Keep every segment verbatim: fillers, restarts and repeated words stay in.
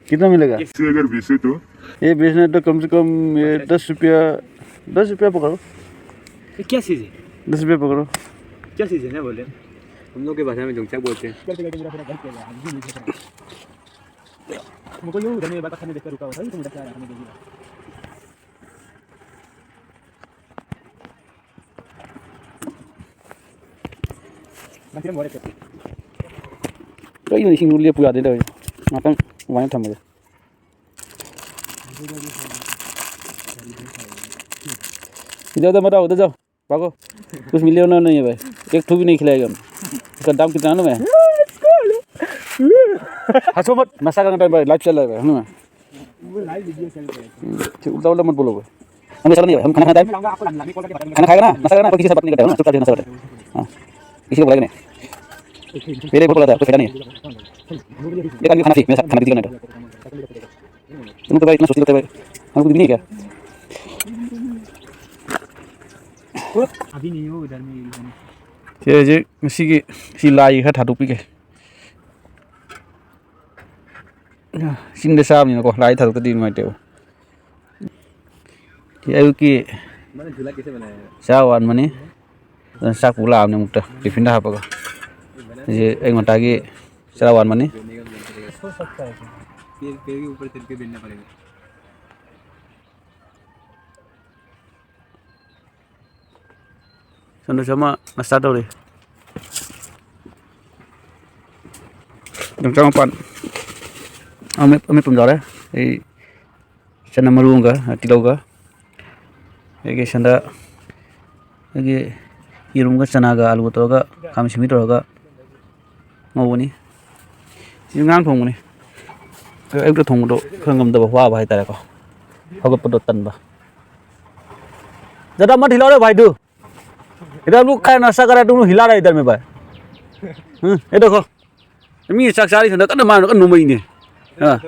कितना मिलेगा? इससे अगर बेचे तो? ये बेचना है तो कम से कम ये दस रुपया, दस रुपया पकड़ो। ये क्या चीज़ है? दस रुपया पकड़ो। क्या चीज़ है ना बोले? हम लोग के भाषा में जोंगचा बोलते हैं। हमको यूं उधर में बात करने देखकर रुका हुआ था, तुम उधर से आ रहा था, मुझे ꯀꯩꯅꯣ ꯏꯁꯤꯡꯗꯨ ꯂꯦꯞꯄꯨ ꯌꯥꯗꯦ ꯇꯧꯔꯤꯁꯦ꯫ ꯉꯥꯛꯇꯪ ꯑꯗꯨꯃꯥꯏꯅ ꯊꯝꯃꯒꯦ꯫ इधर, उधर मत आओ, उधर जाओ, भागो। कुछ मिले ना नहीं है भाई, एक ठू भी नहीं खिलाएगा हम। इसका दाम कितना है ना भाई? हंसो मत, नशा करने टाइम भाई लाइव चल रहा है भाई, है ना? वो लाइव वीडियो चल रहा है। हम्म, ठीक, उल्टा उल्टा मत बोलो भाई। हम ऐसा नहीं है, हम खाना खाना टाइम, खाना खाएगा ना, नशा करेगा ना, कोई किसी से बात नहीं करता है ना, चुपचाप से नशा करता है। हाँ, किसी को बुलाएगा नहीं। मेरे को बोला था, कोई फायदा नहीं है। एक आदमी खाना फ्री, मेरे साथ खाना भी करना था। तुम तो भाई इतना सोचते रहते भाई, हमको भी नहीं है क्या? ꯑꯕꯤꯅꯤꯌꯣ ꯒꯔꯃꯤ꯫ ꯁꯦ ꯍꯧꯖꯤꯛ ꯉꯁꯤꯒꯤ ꯁꯤ ꯂꯥꯏ ꯈꯔ ꯊꯥꯗꯣꯛꯄꯤꯒꯦ꯫ ꯆꯤꯡꯗ ꯆꯥꯕꯅꯤꯅꯀꯣ, ꯂꯥꯏ ꯊꯥꯗꯣꯛꯇꯗꯤ ꯅꯨꯡꯉꯥꯏꯇꯦꯕ꯫ ꯁꯤ ꯑꯌꯨꯛꯀꯤ ꯆꯔꯥ ꯋꯥꯟꯕꯅꯤ꯫ ꯑꯗꯨꯅ ꯆꯥꯛ ꯄꯨ ꯂꯥꯛꯑꯕꯅꯤ ꯑꯃꯨꯛꯇ ꯇꯤꯐꯤꯟꯗ ꯍꯥꯞꯄꯒ꯫ ꯁꯤ ꯑꯌꯨꯛ ꯉꯟꯇꯥꯒꯤ ꯆꯔꯥ ꯋꯥꯟꯕꯅꯤ꯫ ꯁꯣꯝꯗꯁꯨ ꯑꯃ ꯅꯁꯇꯥꯔꯠ ꯇꯧꯔꯤ꯫ ꯌꯣꯡꯆꯥꯛ ꯃꯄꯥꯟ ꯑꯃꯦꯠ-, ꯑꯃꯦꯠꯄ ꯑꯃ ꯌꯥꯎꯔꯦ꯫ ꯑꯩ ꯆꯅꯝ ꯃꯔꯨ ꯑꯃꯒ ꯇꯤꯜꯍꯧꯒ, ꯑꯗꯒꯤ ꯁꯟꯗ ꯑꯩꯒꯤ ꯌꯦꯔꯨꯝꯒ ꯆꯅꯥꯒ ꯑꯂꯨꯒ ꯇꯧꯔꯒ ꯈꯥꯃꯦꯟ ꯑꯁꯤꯟꯕꯤ ꯇꯧꯔꯒ ꯉꯧꯕꯅꯤ꯫ ꯁꯤ ꯉꯔꯥꯡ ꯊꯣꯡꯕꯅꯤ꯫ ꯑꯌꯨꯛꯇ ꯊꯣꯡꯕꯗꯣ ꯈꯔ ꯉꯝꯗꯕ, ꯋꯥꯕ ꯍꯥꯏꯇꯥꯔꯦꯀꯣ, ꯍꯧꯒꯠꯄꯗꯣ ꯇꯟꯕ꯫ दादा, मत हिलाओ रे भाई, तू। इधर हम लोग खाए, नाश्ता करा, तुम लोग हिला रहा है इधर में भाई। ꯎꯝ, ꯑꯦ, देखो꯫ ꯃꯤ ꯆꯥꯛ ꯆꯥꯔꯤ ꯁꯣꯝꯗ ꯀꯟꯅ ꯃꯥꯅ ꯀꯟꯅ ꯅꯣꯡꯃꯩꯅꯦ꯫ ꯑꯥ꯫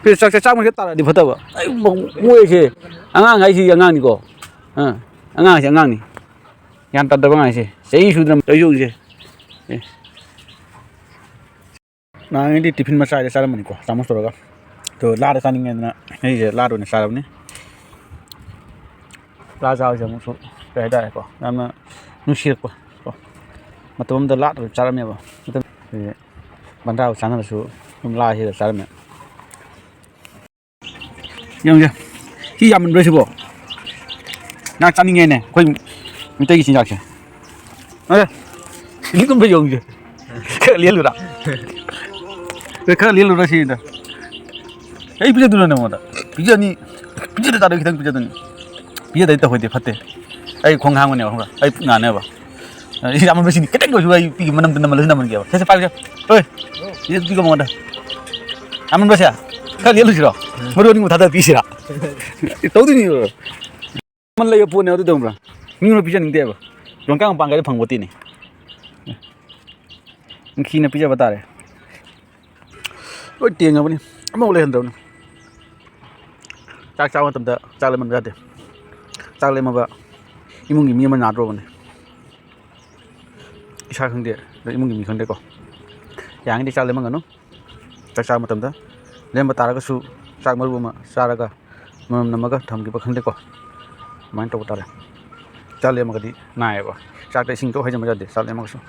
ꯐꯤꯔ ꯆꯥꯛ, ꯆꯥꯛ ꯆꯥꯛ ꯃꯈꯩ ꯇꯥꯔꯗꯤ ꯐꯠꯇꯕ꯫ ꯑꯩ ꯃ-, ꯃꯣꯏꯁꯦ ꯑꯉꯥꯡ ꯍꯥꯏꯁꯤ ꯑꯉꯥꯡꯅꯤꯀꯣ꯫ ꯑꯥ, ꯑꯉꯥꯡꯁꯦ ꯑꯉꯥꯡꯅꯤ꯫ ꯒ꯭ꯌꯥꯟ ꯇꯥꯗꯕ ꯑꯉꯥꯡꯁꯦ꯫ ꯆꯍꯤ ꯁꯨꯗꯅ ꯇꯧꯔꯤꯁꯦ꯫ ꯑꯦ꯫ ꯅꯍꯥꯟꯉꯩꯗꯤ ꯇꯤꯐꯤꯟ ꯃꯆꯥꯗ ꯆꯥꯔꯝꯕꯅꯤꯀꯣ, ꯆꯥꯃꯁ ꯇꯧꯔꯒ꯫ ꯑꯗꯣ ꯂꯥꯗ ꯆꯥꯅꯤꯡꯉꯦꯗꯅ ꯑꯩꯁꯦ ꯂꯥꯗ ꯑꯣꯏꯅ ꯆꯥꯔꯕꯅꯤ꯫ ꯂꯥ ꯆꯥꯕꯁꯦ ꯑꯃꯨꯛꯁꯨ ꯀꯩ ꯍꯥꯏꯇꯥꯔꯦꯀꯣ, ꯌꯥꯝꯅ ꯅꯨꯡꯁꯤꯔꯛꯄ ꯀꯣ꯫ ꯃꯇꯝ ꯑꯃꯗ ꯂꯥꯗ ꯆꯥꯔꯝꯃꯦꯕ꯫ ꯃꯇꯝ ꯕꯟꯗ꯭ꯔꯥꯒ ꯆꯥꯟꯅꯔꯁꯨ ꯑꯗꯨꯝ ꯂꯥꯁꯤꯗ ꯆꯥꯔꯝꯃꯦ꯫ ꯌꯦꯡꯁꯦ꯫ ꯁꯤ ꯌꯥꯝꯃꯟꯕ꯭ꯔꯥ ꯁꯤꯕꯣ? ꯉꯥ ꯆꯥꯅꯤꯡꯉꯦꯅꯦ ꯑꯩꯈꯣꯏ ꯃꯤꯇꯩꯒꯤ ꯆꯤꯟꯖꯥꯛꯁꯦ꯫ ꯑꯦ, ꯁꯤꯗꯤ ꯑꯗꯨꯝ ꯌꯦꯡꯁꯦ꯫ ꯈꯔ ꯂꯦꯜꯂꯨꯔꯥ? ꯑꯦ, ꯈꯔ ꯂꯦꯜꯂꯨꯔꯥ ꯁꯤꯗ? ꯑꯩ ꯄꯤꯖꯗꯣꯏꯅꯣ ꯅꯉꯣꯟꯗ? ꯄꯤꯖꯅꯤ꯫ ꯄꯤꯖꯗ ꯇꯥꯔꯗꯤ ꯈꯤꯇꯪ ꯄꯤꯖꯗꯣꯏꯅꯤ꯫ ꯄꯤꯖꯗꯗꯤ ꯇꯧꯍꯣꯏꯗꯦ, ꯐꯠꯇꯦ꯫ ꯑꯩ ꯈꯣꯡ ꯍꯥꯡꯕꯅꯦꯕ, ꯈꯪꯕ꯭ꯔꯥ? ꯑꯩ ꯄꯨꯛ ꯅꯥꯅꯦꯕ꯫ ꯑ, ꯌꯥꯝꯃꯟꯕꯁꯤꯅꯤ꯫ ꯈꯤꯇꯪ ꯑꯣꯏꯔꯁꯨ ꯑꯩ ꯄꯤꯒꯦ, ꯃꯅꯝꯗ ꯅꯝꯃꯜꯂꯁꯨ ꯅꯝꯃꯟꯒꯦꯕ꯫ ꯁꯦ, ꯁꯦ, ꯄꯥꯏꯌꯨꯁꯦ꯫ ꯍꯣꯏ꯫ ꯁꯤꯗ ꯄꯤꯒꯣ ꯃꯉꯣꯟꯗ꯫ ꯌꯥꯝꯃꯟꯕ꯭ꯔꯁꯦ? ꯈꯔ ꯂꯦꯜꯂꯨꯁꯤꯔꯣ? ꯃꯔꯨ ꯑꯅꯤꯃꯨꯛ ꯊꯥꯗꯔ ꯄꯤꯁꯤꯔꯥ? ꯇꯧꯗꯣꯏꯅꯤ꯫ ꯃꯃꯜ ꯂꯩꯕ ꯄꯣꯠꯅꯦ ꯑꯗꯨ ꯇꯧꯕ꯭ꯔꯥ? ꯃꯤꯉꯣꯟꯗ ꯄꯤꯖꯅꯤꯡꯗꯦꯕ꯫ ꯌꯣꯡꯆꯥꯛ ꯃꯄꯥꯟ ꯀꯥꯏꯗ ꯐꯪꯕ ꯄꯣꯠꯇꯤꯅꯤ꯫ ꯅꯤꯡꯊꯤꯅ ꯄꯤꯖꯕ ꯇꯥꯔꯦ꯫ ꯂꯣꯏ ꯇꯦꯡꯉꯕꯅꯤ꯫ ꯑꯃꯐꯥꯎ ꯂꯩꯍꯟꯗꯕꯅꯤ꯫ ꯆꯥꯛ ꯆꯥꯕ ꯃꯇꯝꯗ ꯆꯥꯛ ꯂꯦꯝꯍꯟꯕ ꯌꯥꯗꯦ꯫ ꯆꯥꯛ ꯂꯦꯝꯃꯕ ꯏꯃꯨꯡꯒꯤ ꯃꯤ ꯑꯃ ꯅꯥꯗ꯭ꯔꯣꯕꯅꯤ꯫ ꯏꯁꯥ ꯈꯪꯗꯦ, ꯑꯗ ꯏꯃꯨꯡꯒꯤ ꯃꯤ ꯈꯪꯗꯦꯀꯣ꯫ ꯌꯥꯔꯤꯉꯩꯗꯤ ꯆꯥꯛ ꯂꯦꯝꯍꯟꯒꯅꯨ꯫ ꯆꯥꯛ ꯆꯥꯕ ꯃꯇꯝꯗ ꯂꯦꯝꯕ ꯇꯥꯔꯒꯁꯨ ꯆꯥꯛ ꯃꯔꯨ ꯑꯃ ꯆꯥꯔꯒ ꯃꯅꯝ ꯅꯝꯃꯒ ꯊꯝꯈꯤꯕ ꯈꯪꯗꯦꯀꯣ꯫ ꯑꯗꯨꯃꯥꯏꯅ ꯇꯧꯕ ꯇꯥꯔꯦ꯫ ꯆꯥꯛ ꯂꯦꯝꯃꯒꯗꯤ ꯅꯥꯏꯌꯦꯕ꯫ ꯆꯥꯛꯇ ꯏꯁꯤꯡ ꯇꯣꯛ ꯍꯩꯖꯤꯟꯕ ꯌꯥꯗꯦ, ꯆꯥꯛ ꯂꯦꯝꯃꯒꯁꯨ꯫